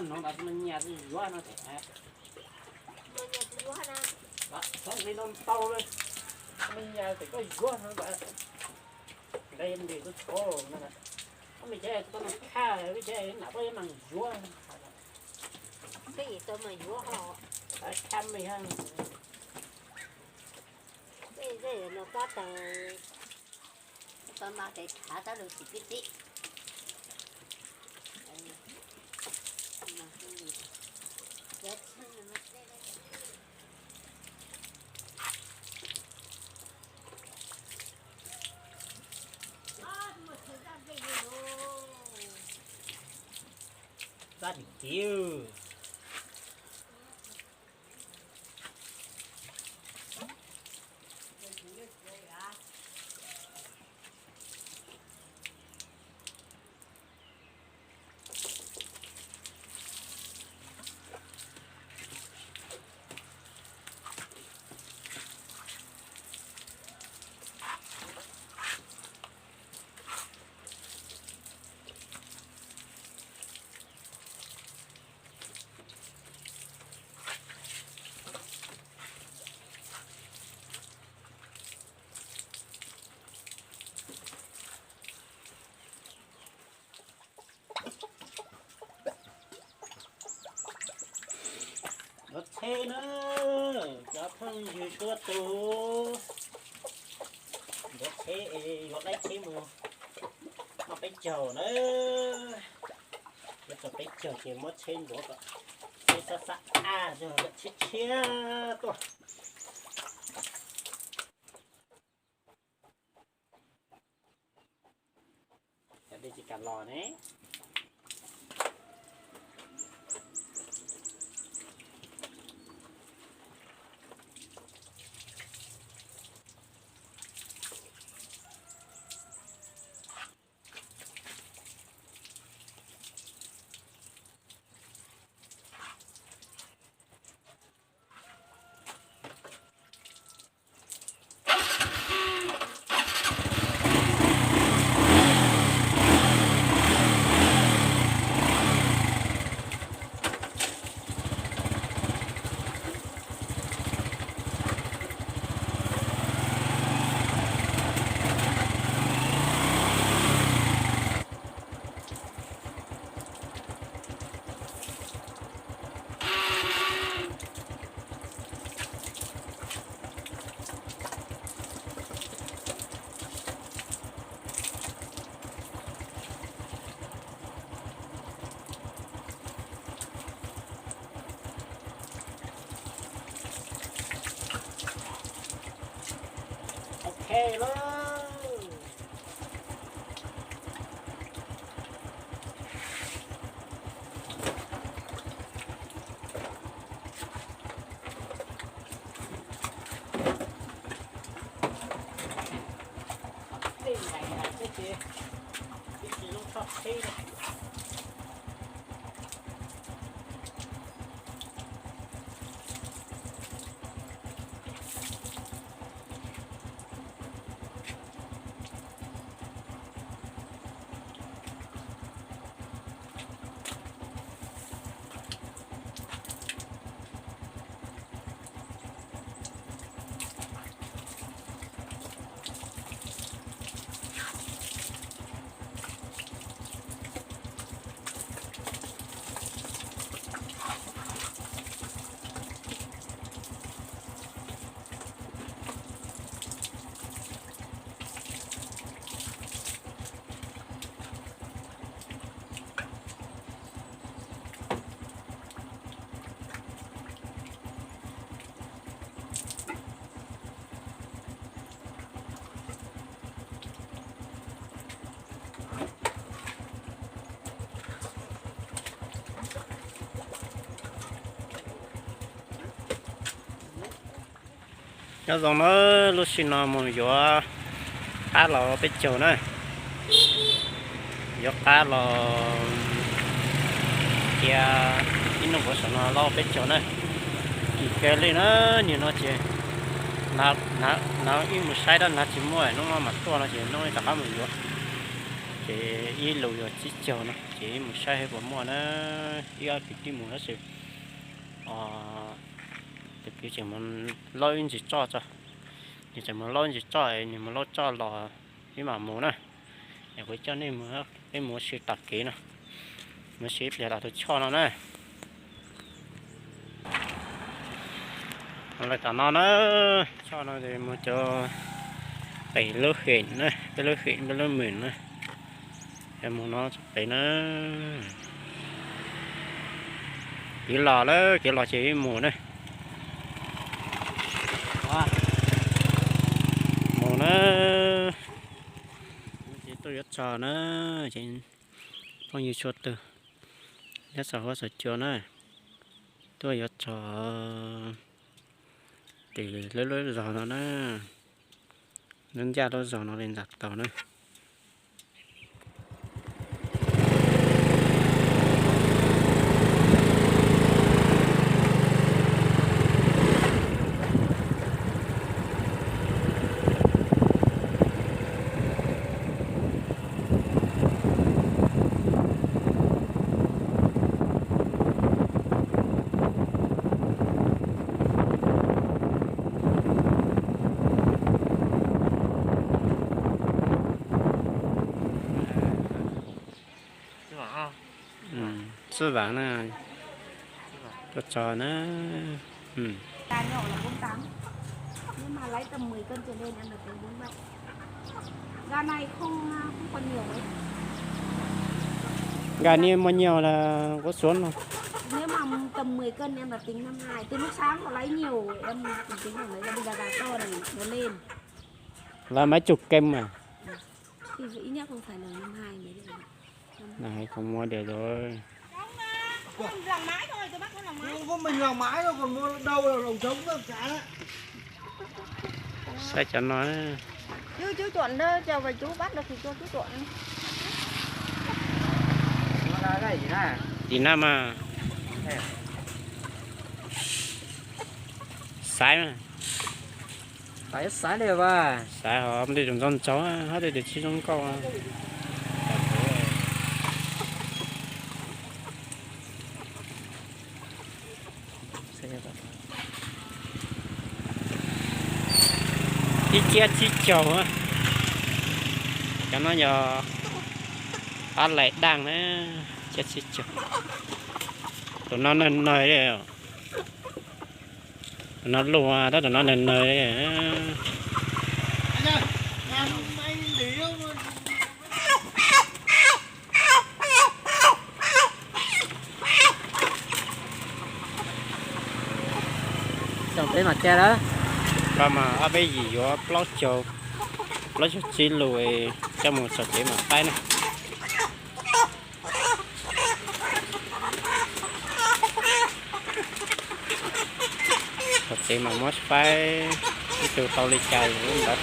no mas nyias yuav no ces, txhob nqi no tau li, nyias ces koj yuav no, nqi ntim tuaj txhob no, koj me ces tau no khaj, me ces nam koj yuav mas yuav, koj yuav tau mas yuav ho, khaj me, no koj taws, tau no ces khav tau lug txim tib txib. Txab tim kiv. Ntuav tsheb na, cov phooj ywg suav tus, ntuav tsheb es yuav qaib tsheb mus noj peb caug na. Yuav txog peb caug ces muab tsheb ntuav kom tsheb xab xab, tsheb tshiab tuaj. Cov dej tsis kam los ne. Ok lawm. Tej nqaim nqaim thiab ces ib tsis zoo tshoj tsheb na. Nyob zoo na, lub sij no mus yuav qab los peb caug na. Yuav qab los cia ib nub npuav saum no los peb caug na. Kim kawg li na, nim no ces nav ib mus saib dab nav tsis muaj, hnub no mam tuaj no ces hnub no rov qab mus yuav. Ces ib lus yog tsib caug no ces mus saib puas muaj na, ib ob kwv tij mus tab sis tus kwv tseem mus laub ib ntsis tsoj tso, nws tseem mus laub ntsis tsoj, nws mus laub tsoj los ib mam mus na. Es kuv coj nej mus, peb mus ua si tom kev no, mus ua si ib pliag los tus choj no na. Lawv tom no na, choj no mus cov pem lub hem na, peb lub hem peb lub mws na, mus no pem na. Kev los lawm, kev los ces mus na. Mus na. Ces tuaj yuav txog na, ces phooj ywg txhua tus, nyob saum huab saum cua na, tuaj yuav txog tim lub lub zos no na, lub ncaj lub zos no li ntawm tau na. Txij Vam na, tuaj txog na. Gà nhỏ là bốn tám. Nếu mà lấy tầm mười cân trở lên em là tính bốn bảy. Gà này không, không còn nhiều mấy. Gà này mà nhiều là có xuống không? Nếu mà tầm mười cân em là tính năm hai. Từ lúc sáng họ lấy nhiều, em tính tính khoảng đấy, là bây giờ gà to này nó lên. Là mấy chục cân mà. Thì ít nhất cũng phải là năm hai mới được. Này không mua được rồi. Lòng mái thôi, tôi bắt nó lòng mái. Không có mình lòng mái đâu, còn mua đâu là lòng trống nữa cả đó. Saib cov no. Chứ chú Thuận đó, cho về chú bắt được thì cho chú Thuận. Gì năm à? Saib mà. Xaiv xaiv li as, xaiv hov tej tus ntxoov ntxaug, hov tej tus tsis zoo nkauj. Ib txhiab tsib caug, cov no yog pab laim daj na, ib txhiab tsib caug. Tus no nawg nawg li. Tus no luj, tab tus no nawg nawg li. Peb mam cai lawm. Koj mas ob peb yim yuav plaub caug, plaub caug tsib lus, coj mus txog tsev mam faib na. Txog tsev mas muab faib, ib tug tau li cas ntawd.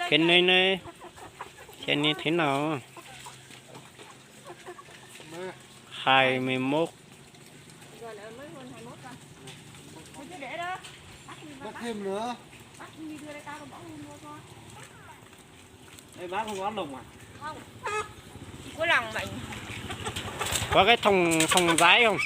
Cái này này, cái này thế nào? Hai mươi mốt. Bắt thêm nữa. Ê, bác không có lồng à? Không. Có lồng mà. Có cái thùng, thùng giấy không?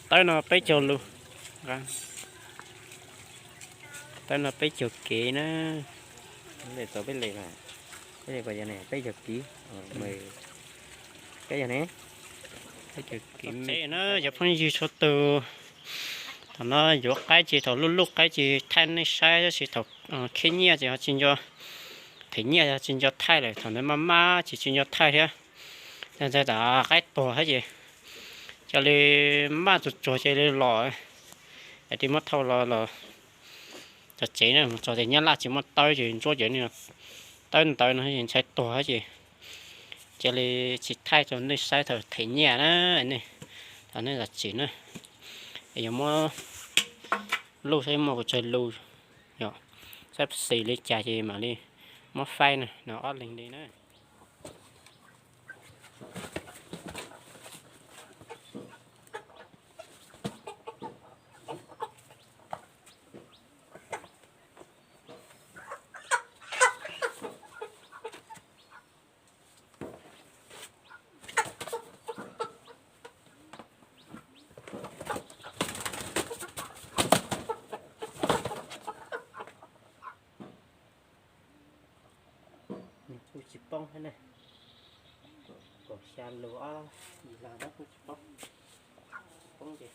Tawb no peb caug lus. Tawb no peb caug kev na. Peb caug kev, peb caug kev na, cov phooj ywg txhua tus. Thaum no yuav qaib ces thaum luj luj qaib ces thaij nej saib, tab sis thaum khib nyiaj ces ho tsis nco, them nyiaj ho tsis nco thaij lawm, thaum ntawd maj maj ces tsis nco thaij thiab. Ntxhais tas qaib tuag thiab ces cia li maj tsuag tsuag cia li los, es tig muab thauj los los txog tsev na, txog tsev Nyab Laj tsis muaj tawb ces ntsuab ces tawb ntawd no ntshai tuag ces cia li tsis thaij rau nej saib thaum them nyiaj na. Nej Los nej zam txim na, es yuav muab luj saib muaj kuv tsawg lus, yog saib xis li cas ces mam li muab faib na, no ob leeg li na. Nws kuj tsis poob thiab ne, kaum xya lus ob yim los no kuj tsis poob, tsis poob ces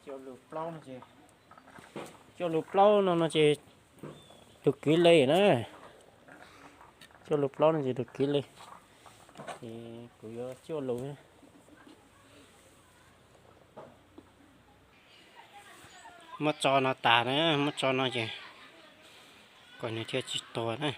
Cuaj lus plaub no ces, cuaj lus plaub no no ces tus kwv li na. Cuaj lus plaub no ces tus kwv li. Ces kuv yuav cuaj lus. Muab tso no tas na, muab tso no ces kom nws thiaj tsis tuag na.